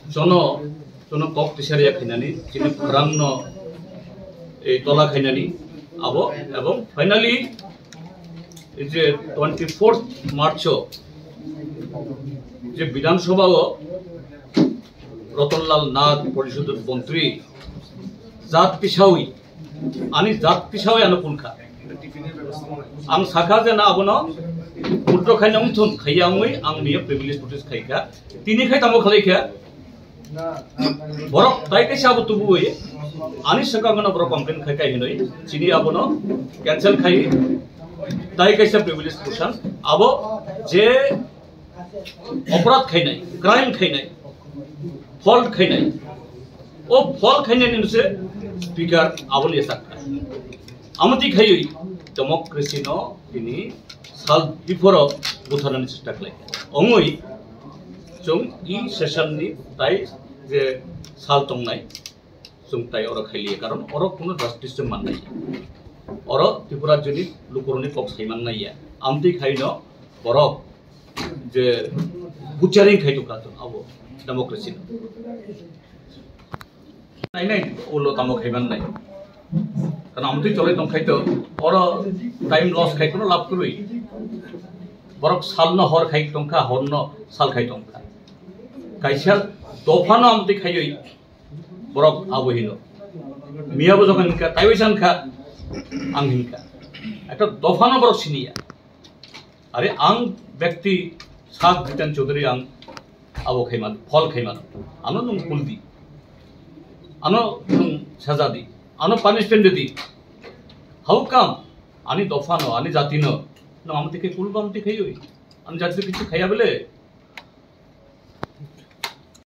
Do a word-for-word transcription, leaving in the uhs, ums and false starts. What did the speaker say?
Jono, jono kok tisariya khainani, chini phrangno ei tola khainani, abo, ebong finally, ei je twenty fourth March o je Bidhan Sabha o Ratan Lal Nath, Porishod ni montri, jat tisawi, ani jat tisawi ano kulkha. Ang sakha je na abono withdraw khaina wngthun, khaiya wngwi ang niya privilege notice khaikha. Tini khai tamo khalaikha. Borok tai kaisa abo tubuwi ani swkang gana borok complain khai kai hinwi chini abono cancel khai, tai kaisa privilege portion abo je oporad khainai, crime khainai, fault khainai, o fault khainai ni se speaker aboni sak. Amoti khaiwi democracy no tini sal before butharani chesta khlai. Ongoi chung e session ni tai je sal tongnai, chung tai oro khailiya, karon oro kuno justice se mannai. Oro Tripura joni lukuroni kok sai mannai ya. Amtwi khaino borok je butchering khai tukha chung abo democracy no. Nai nai ulo tamo khai mannai. Karon amtwi cholai tong khai to oro time loss khai kuno lab kwrwi. Borok salno hor khai tongkha, horno sal khai tongkha. Kaisa dophano amtwi khaiwi borok abo hino. Miya bo jokhon hinkha, taiwi sankha, ang hinkha. Ekta dophano borok siniya. Are ang bekti sak Jiten Chaudhary ang abo khaiman, fault khaiman. Ano nung kuldi. Ano nung saja di. Ano punishment di. How come? Ani dophano, ani jatino. Nung amtwi khai kulba amtwi khaiwi. Ani jatino kichu khaiya bele.